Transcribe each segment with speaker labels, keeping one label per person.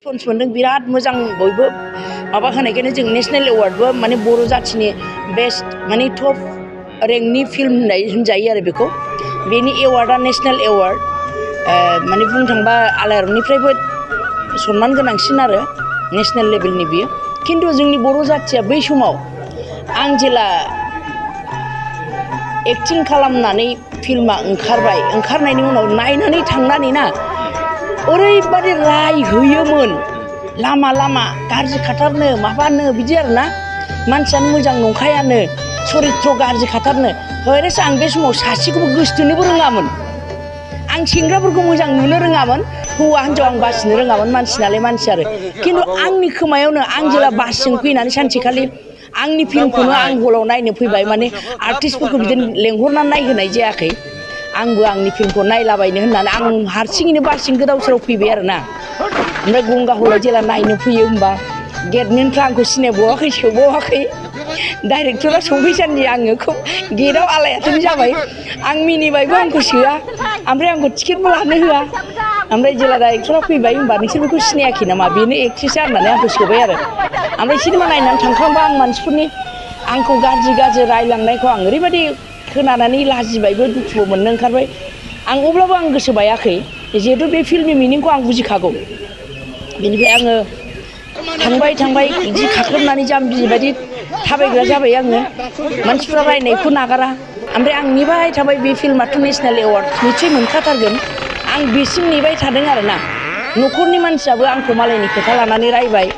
Speaker 1: Response मोनदों बिराद मोजां बयबो माबा होनायखायनो जों नेशनेल एवार्डबो माने बर' जाथिनि बेस्ट माने टप रेंकनि फिल्म होनजायो आरो बेखौ बेनि एवार्डआ नेशनेल एवार्ड माने बुंनो थांबा आलायारननिफ्रायबो सनमान गोनांसिन आरो नेशनेल लेभेलनि बियो खिन्थु जोंनि बर' जाथिया बै समाव आं जेला एक्टिं खालामनानै फिल्मा ओंखारबाय ओंखारनायनि उनाव नायनानै थांनानै ना ओरैबादि रायहोयोमोन लामा लामा गाज्रि खाथारनो माबानो बिदि आरोना मानसियानो मोजां नंखायानो सरित्र गाज्रि खाथारनो हयरेस आं बे समाव सासेखौबो गोसोथोनोबो रोङामोन आं सेंग्राफोरखौ मोजां नुनो रोङामोन हौवा हिन्जाव आं बासिनो रोङामोन मानसि नालाय मानसि आरो खिन्थु आंनि खोमायावनो आं जेला बासजों फैनानै सानसेखालि आंनि फिल्मखौनो आं हलाव नायनो फैबाय माने आर्टिस्टफोरखौ बिदिनो लेंहरनानै नायहोनाय जायाखै आंबो आंनि फिल्मखौ नायलाबायनो होननानै आं हारसिङैनो बासजों गोदाव सोराव फैबाय आरोना ओमफ्राय गंगा हलाव जेला नायनो फैयो होमबा गेटमेनफ्रा आंखौ सिनायबावाखै सोबावाखै डाइरेक्टरा सफैसान्दि आङो खुब गेटआव आलायाथन जाबाय आं मिनिबायबो आंखौ सोआ ओमफ्राय आंखौ टिकेटबो लानो होआ ओमफ्राय जेला डाइरेक्टरा फैबाय होमबा नोंसोर बेखौ सिनायाखै नामा बेनो एक्ट्रिसआ होननानै आंखौ सोबाय आरो ओमफ्राय सिनेमा नायनानै थांखांबा आं मानसिफोरनि आंखौ गाज्रि रायलांनायखौ आं ओरैबायदि खोनानानै लाजिबायबो दुखुबो मोननो ओंखारबाय आं अब्लाबो आं गोसो बायाखै जिहेथु बे फिल्मनि मिनिंखौ आं बुजिखागौ बेनिफ्राय आङो थांबाय जि खाख्लोबनानै जाम्बि बायदि थाबायग्रा जाबाय आङो मानसिफ्रा रायनायखौ नागारा ओमफ्राय आं नेबाय थाबाय बे फिल्माथ' नेशनेल एवार्ड निस्सय मोनखाथारगोन आं बेसिम नेबाय थादों आरोना न'खरनि मानसियाबो आंखौ मालायनि खोथा लानानै रायबाय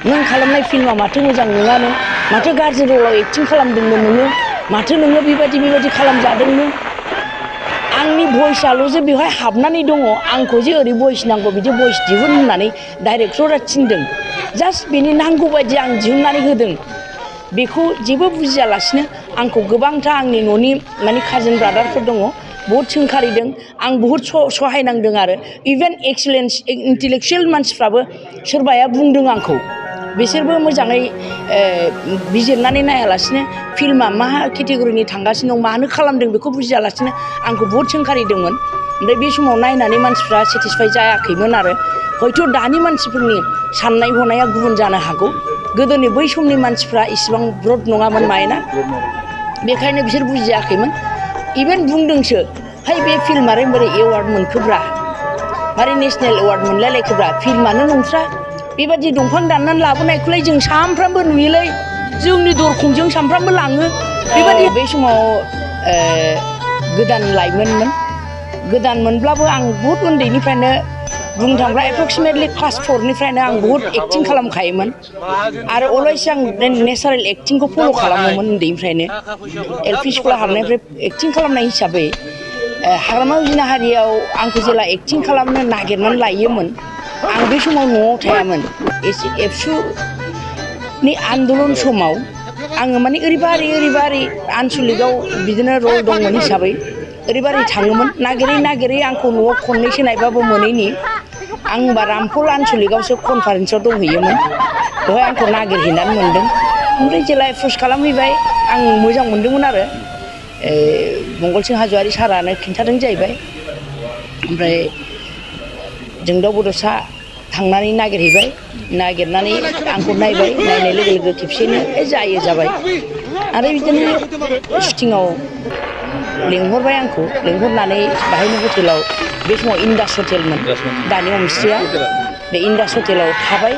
Speaker 1: नों खालामनाय फिल्मा माथो मोजां नङानो माथो गाज्रि रलाव एक्टिं खालामदोंनो नोङो माथो नोङो बेबायदि खालामजादोंनो आंनि भइसआल' जे बेवहाय हाबनानै दङ आंखौ जे ओरै भइस नांगौ बिदि भइस दिहुन होननानै डाइरेक्टरा थिनदों जास्ट बेनि नांगौ बायदि आं दिहुननानै होदों बेखौ जेबो बुजियालासिनो आंखौ गोबांथा आंनि न'नि माने काजिन ब्रादारफोर दङ बहुद सोंखारिदों आं बहुद सहायनांदों आरो इभेन एक्सेलेन्स इन्टेलेक्सुयेल मानसिफ्राबो सोरबाया बुंदों आंखौ बिसोरबो मोजाङै बिजिरनानै नायालासिनो फिल्मा मा केटेगरिनि थांगासिनो दं मानो खालामदों बेखौ बुजियालासिनो आंखौ बहुद सोंखारिदोंमोन ओमफ्राय बे समाव नायनानै मानसिफ्रा सेटिसफाइ जायाखैमोन आरो हयथ' दानि मानसिफोरनि साननाय हनाया गुबुन जानो हागौ गोदोनि बै समनि मानसिफ्रा इसिबां ब्रड नङामोन माइना बेखायनो बिसोर बुजियाखैमोन इभेन बुंदोंसो है बे फिल्मा बोरै एवार्ड मोनखोब्रा मारै नेशनेल एवार्ड मोनलायलायखोब्रा फिल्मानो नंथ्रा बेबादि दंफां दाननानै लाबोनायखौलाय जों सामफ्रामबो नुयोलै जोंनि दरखंजों सामफ्रामबो लाङो बेबादि बे समाव गोदान लाइमोनमोन गोदान मोनब्लाबो आं बहुद उन्दैनिफ्रायनो बुंनो थाङोब्ला एप्रक्सिमेटलि क्लास 4निफ्रायनो आं बहुद एक्टिं खालामखायोमन आरो अलवेज आं नेचारेल एक्टिंखौ फल' खालामोमोन उन्दैनिफ्रायनो एलपि स्कुलाव हाबनायनिफ्राय एक्टिं खालामनाय हिसाबै हाग्रामा जिनाहारियाव आंखौ जेला एक्टिं खालामनो नागिरनानै लायोमोन आं बै समाव न'आव थायामोन एसे एबसुनि आन्दलन समाव आङो माने ओरैबारै आनसलिकआव बिदिनो रल दंमोन हिसाबै ओरैबारै थाङोमोन नागिरै आंखौ न'आव खननैसो नायबाबो मोनैनि आं होनबा रामफल आनसलिकआवसो कनफारेन्सआव दंहैयोमोन बेवहाय आंखौ नागिरहैनानै मोनदों ओमफ्राय जेला एप्रच खालामहैबाय आं मोजां मोनदोंमोन आरो मंगलसिं हाज'वारि सारानो खिन्थादों जाहैबाय ओमफ्राय जोंदाव बड'सा थांनानै नागिरनानै आंखौ नायबाय नायनाय लोगो खेबसेनो जाबाय आरो बिदिनो शुटिंआव लेंहरबाय आंखौ लेंहरनानै बाहायनो हटेलाव बे समाव इन्डास हटेलमोन दानि हमस्ट्रिया बे इन्डास हटेलाव थाबाय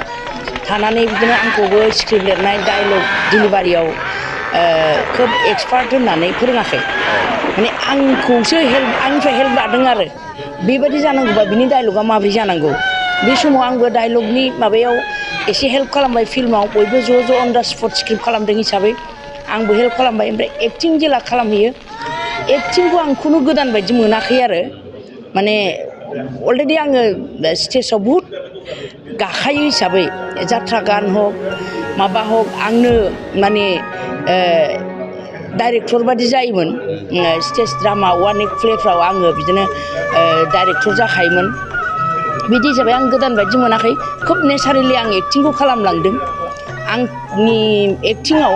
Speaker 1: थानानै बिदिनो आंखौबो स्क्रिप्ट लिरनाय डायलग डिलिभारियाव खोब एक्सपार्ट होननानै फोरोङाखै माने आंखौसो आंनिफ्राय हेल्प लादों आरो बेबायदि जानांगौबा बिनि डायलगा माबोरै जानांगौ बे समाव आंबो डायलगनि माबायाव एसे हेल्प खालामबाय फिल्माव बयबो ज' अन दा स्पट स्क्रिप्ट खालामदों हिसाबै आंबो हेल्प खालामबाय ओमफ्राय एक्टिं जेला खालामहैयो एक्टिंखौ आं खुनु गोदान बायदि मोनाखै आरो माने अलरेडि आङो स्टेजाव बहुद गाखायो हिसाबै जात्रा गान हक माबा हक आंनो माने डाइरेक्टर बादि जायोमोन स्टेज ड्रामा वान एक्ट प्लेफ्राव आङो बिदिनो डाइरेक्टर जाखायोमोन बिदि हिसाबै आं गोदान बायदि मोनाखै खोब नेचारेलि आं एक्टिंखौ खालामलांदों आंनि एक्टिंआव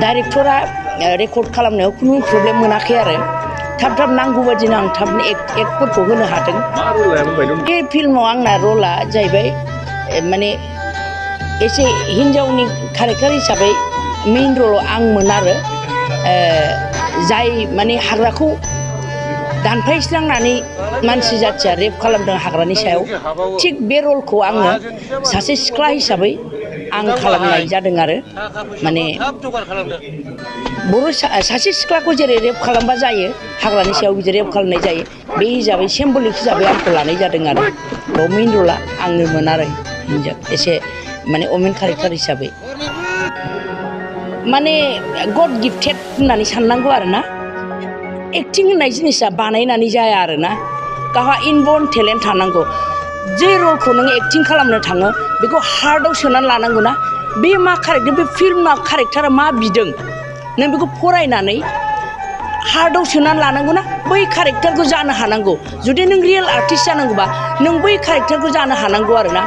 Speaker 1: डाइरेक्टरा रेकर्ड खालामनायाव खुनु प्रब्लेम मोनाखै आरो थाब थाब नांगौ बादिनो आं थाबनो एक्टफोरखौ होनो हादों। बे फिल्माव आंना रला जाहैबाय माने एसे हिन्जावनि केरेक्टार हिसाबै मेइन रलाव आंमोन आरो जाय माने हाग्राखौ दानफायस्रांनानै मानसि जाथिया रेप खालामदों हाग्रानि सायाव थिग बे रलखौ आङो सासे सिख्ला हिसाबै आं खालामनाय जादों आरो माने बर' सासे सिख्लाखौ जेरै रेप खालामबा जायो हाग्रानि सायाव बिदि रेप खालामनाय जायो बे हिसाबै सिम्बलिक हिसाबै आंखौ लानाय जादों आरो बेयाव मेइन रला आंनोमोन आरो हिन्जाव एसे माने वमेन केरेक्टार हिसाबै माने गड गिफ्टेड होननानै साननांगौ आरो ना एक्टिं होननाय जिनिसा बानायनानै जाया आरो ना गावहा इनबर्न टेलेन्ट थानांगौ जे रलखौ नों एक्टिं खालामनो थाङो बेखौ हार्टआव सोनानै लानांगौ ना बे मा केरेक्टार बे फिल्मा केरेक्टारा मा बिदों नों बेखौ फरायनानै हार्टआव सोनानै लानांगौ ना बै केरेक्टारखौ जानो हानांगौ जुदि नों रियेल आर्टिस्ट जानांगौबा नों बै केरेक्टारखौ जानो हानांगौ आरो ना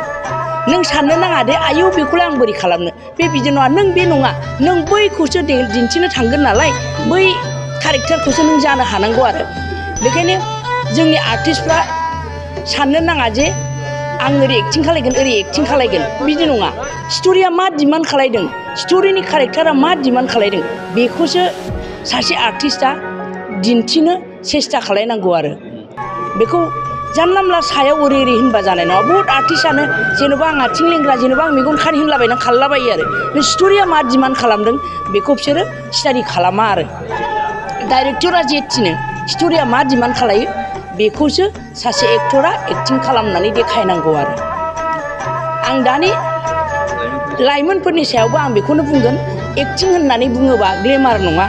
Speaker 1: नों साननो नाङा दे आयौ बेखौलाय आं बोरै खालामनो बे बिदि नङा नों बे नङा नों बैखौसो दिन्थिनो थांगोन नालाय बै केरेक्टारखौसो नों जानो हानांगौ आरो बेखायनो जोंनि आर्टिस्टफ्रा साननो नाङा जे आं ओरै एक्टिं खालायगोन बिदि नङा स्ट'रिया मा डिमान्ड खालायदों स्ट'रिनि केरेक्टारा मा डिमान्ड खालायदों बेखौसो सासे आर्टिस्टआ दिन्थिनो सेस्था खालायनांगौ आरो बेखौ जानला मोनला सायाव ओरै होनबा जानाय नङा बहुत आर्टिस्टआनो जेन'बा आं आथिं लेंग्रा जेन'बा आं मेगन खानि होनलाबायना खालामलाबायो आरो बे स्ट'रिया मा डिमान्ड खालामदों बेखौ बिसोरो स्टाडि खालामा आरो डाइरेक्टरा जे थिनो स्ट'रिया मा डिमान्ड खालायो बेखौसो सासे एक्टरा एक्टिं खालामनानै देखायनांगौ आरो आं दानि लाइमोनफोरनि सायावबो आं बेखौनो बुंगोन एक्टिं होननानै बुङोबा ग्लेमार नङा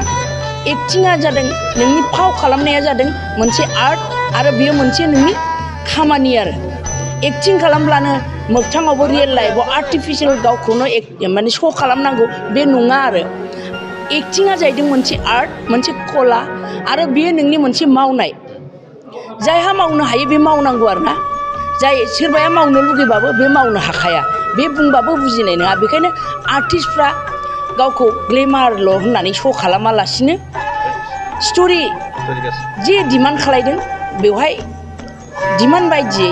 Speaker 1: एक्टिङा जादों नोंनि फाव खालामनाया जादों मोनसे आर्ट आरो बेयो मोनसे नोंनि खामानि आरो एक्टिं खालामब्लानो मोगथाङावबो रियेल लाइफआव आर्टिफिसियेल गावखौनो माने श' खालामनांगौ बे नङा आरो एक्टिङा जाहैदों मोनसे आर्ट मोनसे कला आरो बेयो नोंनि मोनसे मावनाय जायहा मावनो हायो बे मावनांगौ आरो ना जाय सोरबाया मावनो लुगैबाबो बे मावनो हाखाया बे बुंबाबो बुजिनाय नङा बेखायनो आर्टिस्टफ्रा गावखौ ग्लेमारल' होननानै श' खालामालासिनो स्ट'रि जे डिमान्ड खालायदों बेवहाय डिमान्ड बायदियै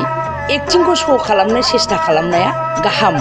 Speaker 1: एक्टिंखौ श' खालामनो सेस्था खालामनाया गाहाम।